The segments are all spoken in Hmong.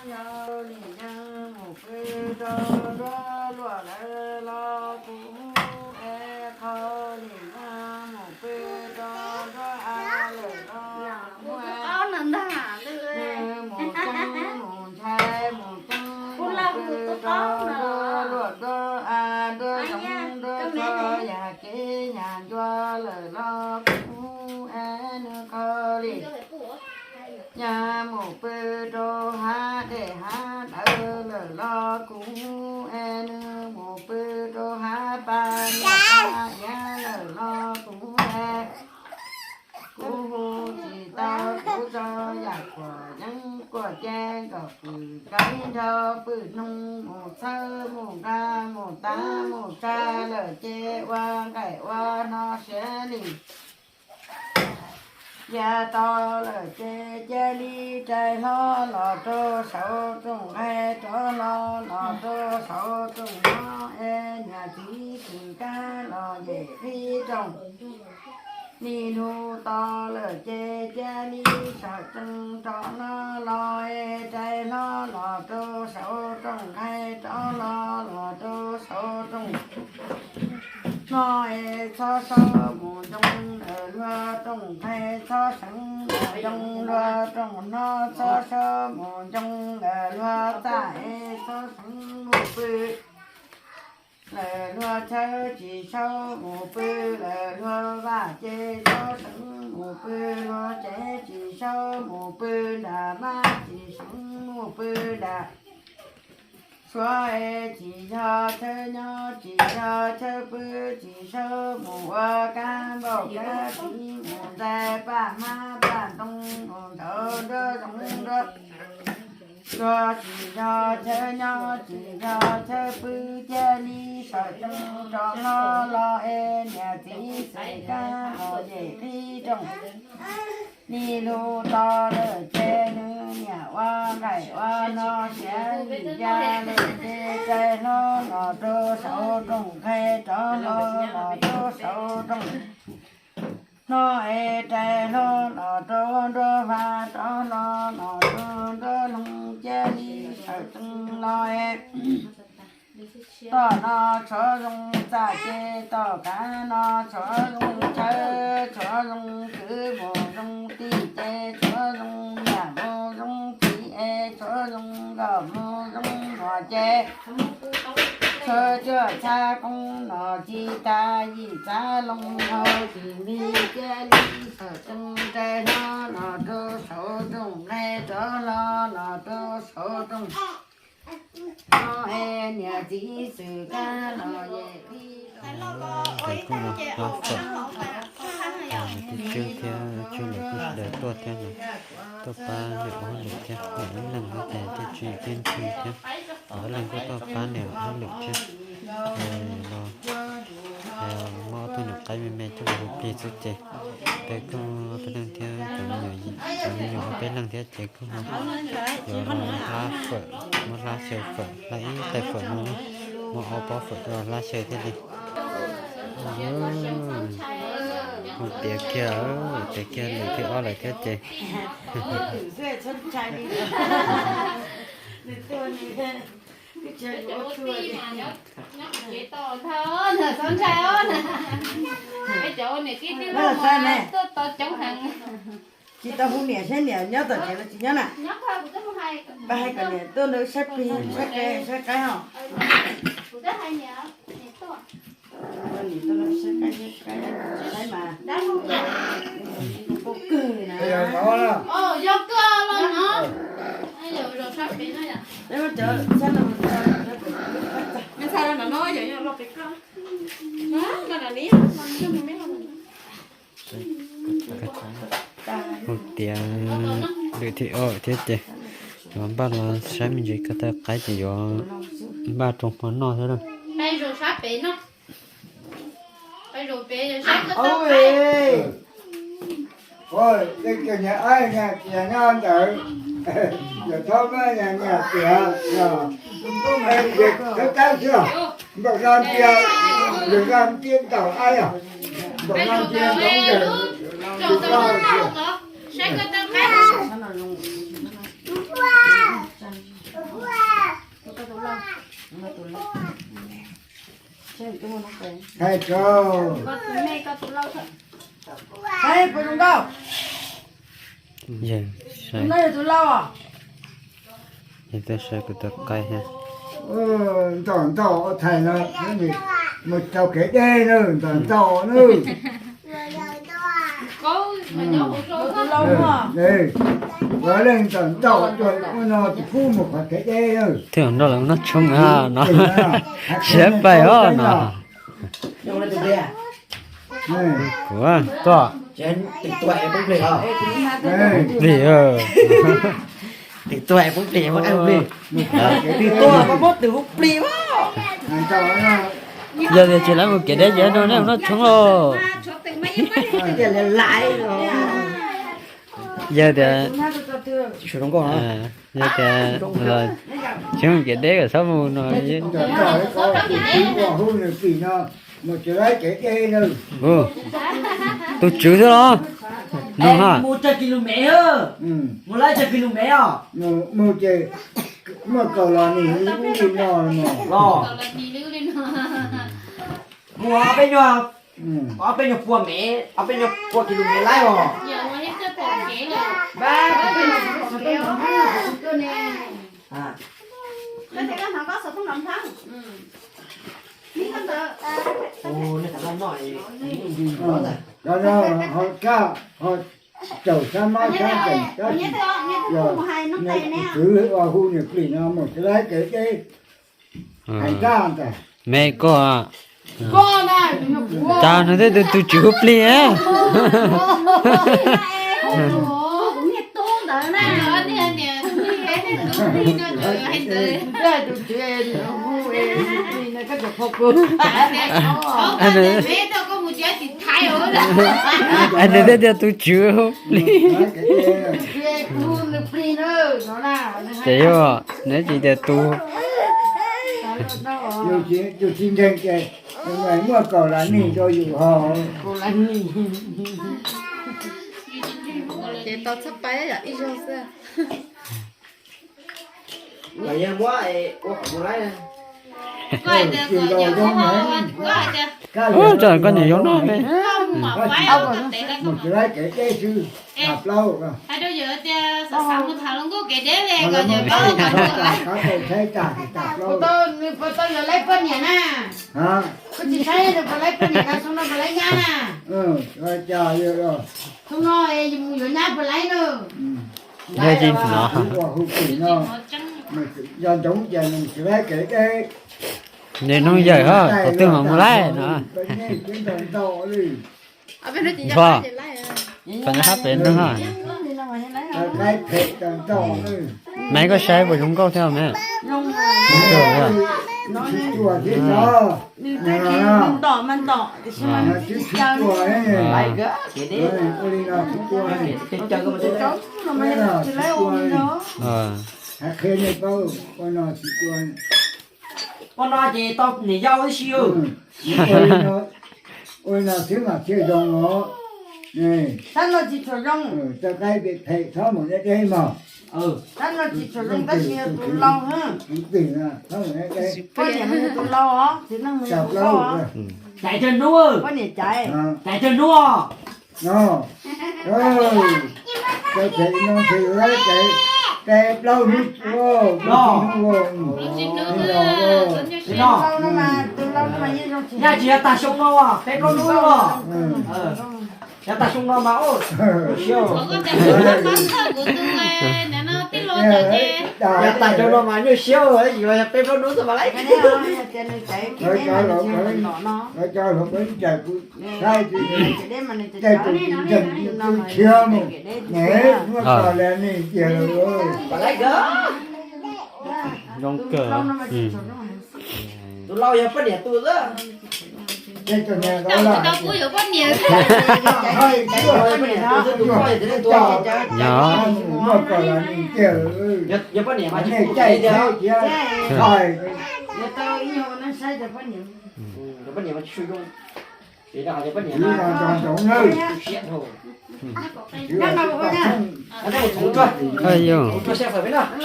Yog li nyab mus pw rau nruab luaj lawm los kuv es qhov li nyab mus pw rau nruab av lawm los kuv mus coob mus ntshai mus coob mus pw rau nruab luaj nruab av nruab zoov nruab tsuag yam kev nyam ncua lawm los kuv es nws qhov li nyab mus pw rau hav dej hav dawm lawm los kuv es nws mus pw rau hav pas niam pas iab lawm los kuv es kuv hu tsis tau kuv tso yam kuam yeeb kuam cev kom pwm kaib nrho pwm noog mus txhawb mus nqa mus tav mus tsa lawm ces ua nqaim ua no siav li. Yav tau lawm ces cia li rais hlo los rau saum rooj nqaij rov hlo los rau saum rooj no es niam txiv tsis kam los yem qhib rooj. Nim hnub to lawm ces cia li sawv tsees rov no los es rais hlo los rau saum rooj nqaij rov hlo los rau saum rooj no es txhob sawv mus ncoo lawm luag rooj nqaij txhob seev mus ncoo luag rooj no txhob sawv mus ncoo lawm luag txaj es txhob seev mus pw lawm luag chaw tsis sawv mus pw lawm luag vaj ces txhob seev mus pw luag tsev tsis sawv mus pw nram mab tsis seev mus pw nram suav es tsis yog chaw nyob tsis yog chaw pw tsis sawv mus ua kab npauj kab txiv mus ntais paj hmab paj ntoo mus ntaus nruab zoov nruab tsuag tsis yog chaw nyob tsis yog chaw pw cia li sawv tsees rov hlo los es niam txiv xwm kab los yem qhib rooj. Nim hnub to lawm ces nws niam ua nqaim ua no siav li ya lawm ces rais hlo los rau saum rooj nqaij rov hlo los rau saum rooj no es rais hlo los rau nruab vaj rov hlo los rau nruab hloov cia li sawv tsees los es tom no tshuav zoo txaj ces tom kav no tshuav zoo chaw tshuav zoo kwv mus zoo tij ces tshuav zoo niam mus zoo txiv es tshuav zoo nkauj mus zoo muam ces tshuav cuaj txhab koob no tsis tas yim txhab loo hau tsis npig cia li sawv tsees rais hlo los rau saum rooj nqaij rov hlo los rau saum rooj no es niam txiv xwm kab los yem qhib rooj. Ntawm koj no hlab fawm, nws tib tswb thiab tswb lawv kuj sawv daws tuaj thiab no, tuaj pab niam ua hauj lwm thiab, niam ib leeg thiab ces tej tswv yim thiab ntxhw thiab, ob leeg kuj tuaj pab niam ua hauj lwm thiab. Los muab ob tug nyuam qaib me me coj los hu plig xwb ces peb kuj peb leeg thiab cov me nyuam ob peb leeg thiab ces kuj yuav hlab fawm, muab hlab xyaw fawm, hlab ib tais fawm no, muab ob pob fawm coj los hlab xyaw thiaj li. Mus tiav kiag, tiav kiag lwm thib ob lawm thiab ces. Tsis tau hu niam saib niam nyob tom tsev los tsis nyob na. Pab hais kom niam tuaj nrog saib plig saib qaib os. Saib mas, pub kawg na. Hu tiav lwm thib ob thiab ces yuav npaj los saib me ntsis ko taw qaib ces yuav npaj rau hmo noj thiab. Ua, tej niag aib niag tias nyob ntawd, yog thaub niag niag tias, thawj tab xwb, npaum no tias, yog ntaus aib os, npaum no tias ntaus ntawm, tus no tias. Thais rau. Yawg, no yog tus lau. Yawg tuaj saib kuv tus qaib thiab. Ntaus ntaus thais no, mus rau kev deb na, ntaus ntaus na. Tus lau, tus lau, tus leej ntaus ntaus ua no tus kub mus qhov kev deb na. Thiaj nrog lawv noj tshoob no, siab pais os no. Kuv tuaj plig, plig, plig, plig, plig. Yog tias tsis lawv mus kev deb ces no nej mus noj tshoob lauj. Yog tias, yog tias tsis mus kev deb kom txhob mus no. Tus tswv xwb los? Nug ha. Mus tsawg kis lus mev, mus lawm tsawg kis lus mev os. Mus ces muaj kaum los nis li ub li no los. Mus ob peb nyuag, ob peb nyuag pua mev, ob peb nyuag pua kis lus mev laib os. Cov no ho kaj ho caum sab mab sab nteem sab, yog tus tswv ua hu nws plig no mus tsis laib kev deb. Hais ntag ntag. Me koj, cas nws thiaj tus tswv hu plig? Nws thiaj tias tus tswv hu plig. Ces yog nws tsis tias tus. Yus tsis ntseeg ces muaj kaum las nig rau yus ho. Ces tau txhob pab yom, ib zaug xwb. Los yog muab ua qhov mus laib. Ua tso koj niam yau noj me. Mus tsis laib kev deb xwb, tas plaub. Nws puas tau yog laib poj niam na? Koj tsis saib nws puas laib poj niam na, xyoo no puas laib nyab na? Xyoo no yus mus yuav nyab puas laib na? Yog ntsoov ces nws tsis laib kev deb. Nws noog yawm hab, thaum twg mam mus laib no. Ntxhua, koj nyob hab pem no ha. Maiv, koj saib puas zoo nkauj thiab me? Ua no ces tau niam yau tib si. Ua li no xwb mas thiaj zoo os. Sab no tsis tshua zoo. Txoj qaib phem phem txhob mus deb deb mog. Sab no tsis tshua zoo tab sis yog tus laus. Poj niam mas yog tus laus os, txiv neej mas yog tus laus os. Caiv rau hnub, poj niam caiv, caiv rau hnub. No, txawm phem no ces laib caiv peb plaub hnub, plaub hnub. Tus laus no mas, tus laus no mas yeej zoo tsis, yog tsis yog tag xyoo no peb plaub hnub los. Yog tag xyoo no mas, yog tag xyoo no mas nyuaj siab, yog peb plaub hnub xwb mas laib. Lawv cov hluas peb ntseeg kuv, saib kuv, tej tus tsis ntseeg kuv tshiab mus, muab tso le nej tiag. Zoo kawg. Tus laus yog poj niam tus xwb. Yog, yog poj niam mas tsis pub thiab.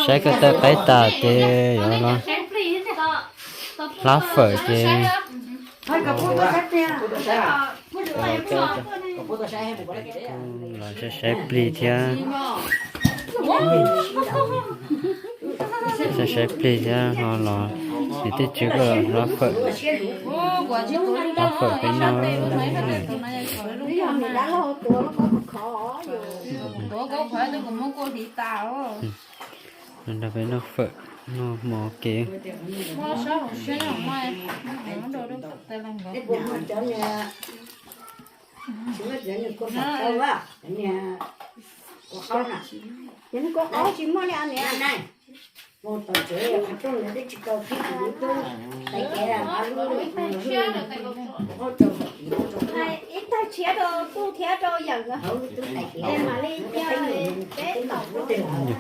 Saib ko taw qaib tas ces yuav los hlab fawm ces. Los saib saib plig thiab. Saib saib plig thiab ho los, niam tij tswv koj los hlab fawm, hlab fawm peb noj. Nrog peb noj fawm, noj mov kev. Ib tag tshiab rau tub thiab rau yawm.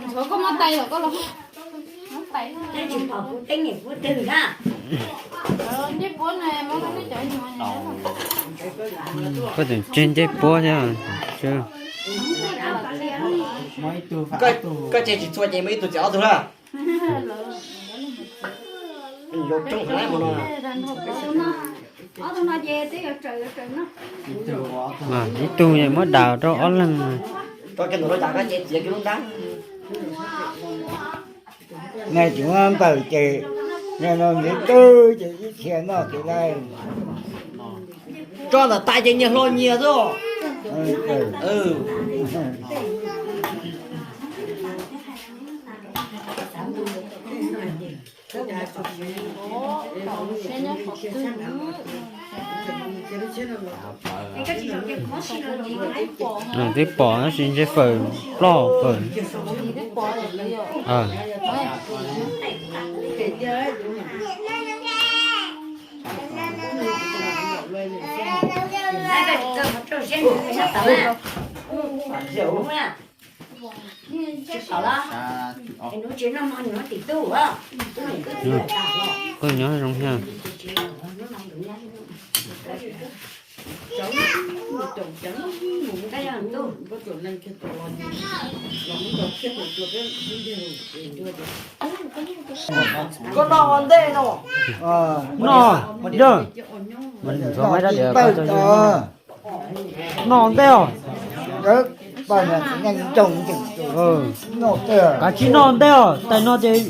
Ntxuav koj muab tais los koj los. Koj tseem tseg ncej puab thiab. Koj tseg tsis txhua ces muaj ib tug txiav ob tug na. Ib tug muab daus rau ob leeg. Nws tsis muab npawm ces, no nws twb ces ib txhia noj kev lawm. Tso ntawm tais ces nyias hlo nyias xwb. Twb pom tab sis ntshe fawm ploj fawm. Koj nyob zoo thiab. Koj noj ua ntej no. Noj, yog, noj ntej os. Kav tsij noj ntej os, tais no ces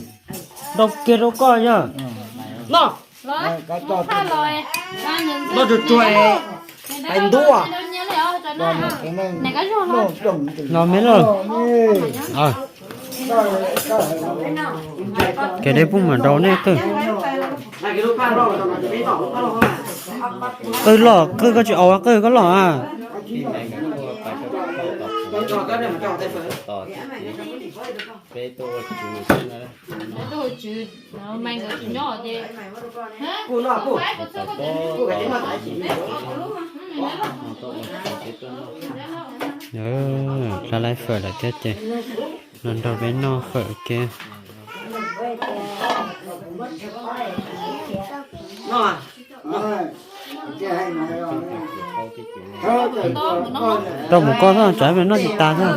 nrau kiag rau koj yog. Noj. Noj tsuag tsuag, tais ntub. Los me lauj. Kev deb pub mam nrau nej twg. Qwj loj, qwj koj tsis aus, qwj koj loj a. Hla laib fawm lawm thiab ces los nrog peb noj fawm kiag. Rau mus koj xwb, tsam peb noj tsis tas xwb.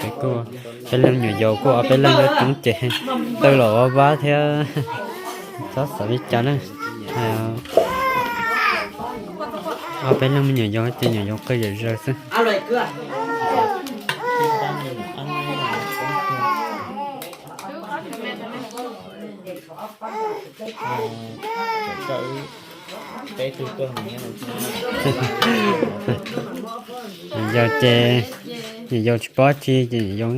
Peb kuj, peb leej nyuam yaus kuj ob peb leeg yuav coob ces tawg los ua vab thiab, txhob xav li cas na. Ob peb leej me nyuam yaus ces nyuam yaus qw zom zaws xwb. Yog ces nyuam yaus tsis paub tsi ces nyuam yaus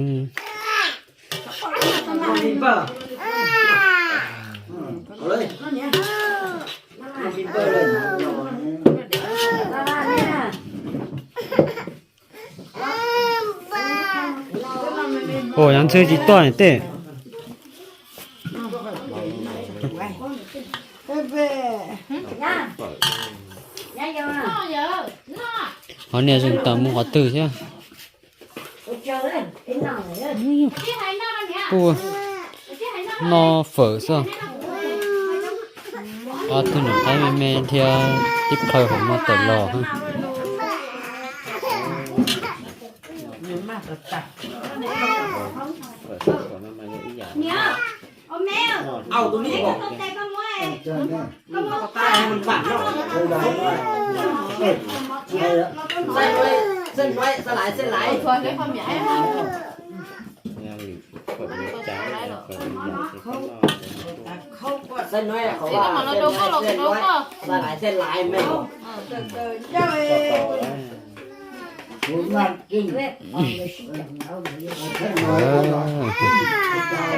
Ua yog ntxhw tsis tuaj tej. Qhov niag zeeg tawm mus qhov twg thiab? Kuj noj fawm xwb. Ob tug niam qaib me me thiab tib plhaw hauv no tawm los.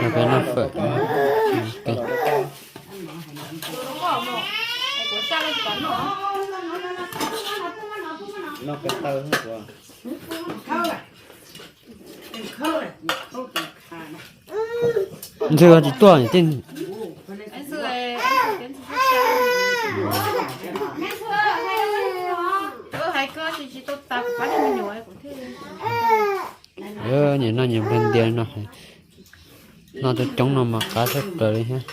Noj fawm. Ntxhw tsis tuaj tej. Nyias noj nyias nplag ntias no. Noj coob coob no mas qab tshaj plaws li thiab.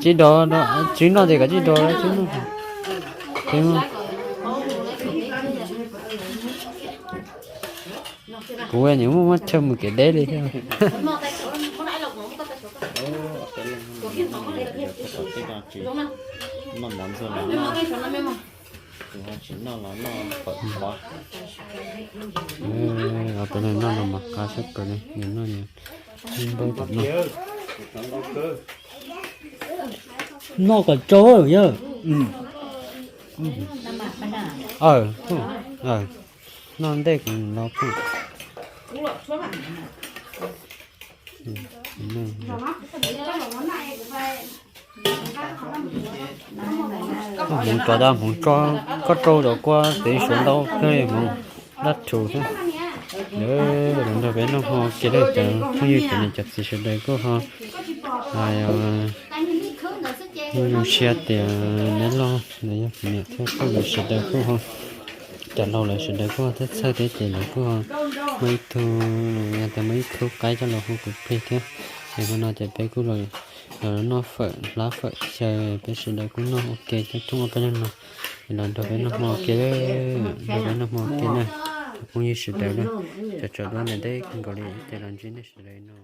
Tsib do, tsib noj ces kav tsij do, tsib noj. Kuv nim muaj muab chaw mus kev deb li thiab. Peb noj no mas qab tshaj plaws li, noj noj kom tsau yawg. Noj ntej kuv los phooj. Hmoov tso da, hmoov tso, koj rau cov kua tev suav ntau kawg li hmoov, dab rhuv xwb. Los nrog peb noj hmo ua ke lawm cov phooj ywg cov niam cov txiv sawv daws kuj ho zoo siab tias neb loj los yog kuv niam thiab phooj ywg sawv daws kuj ho, cov laus lawv sawv daws kuj ho txhawj txhawj thiab ces lawv kuj ho muaj ib tug, yog tias muaj ib khub qaib coj los hu kuv plig thiab. Es hmo no ces peb kuj los noj fawm hlab fawm xyaw, peb sawv daws kuj noj ua ke coob coob ob peb leeg no. Es los nrog peb noj hmo ua ke, nrog peb noj hmo ua ke na, phooj ywg sawv daws na. Tsam tsam dua ntev ntev kawg nkaus li ces los ntsib nej sawv daws no.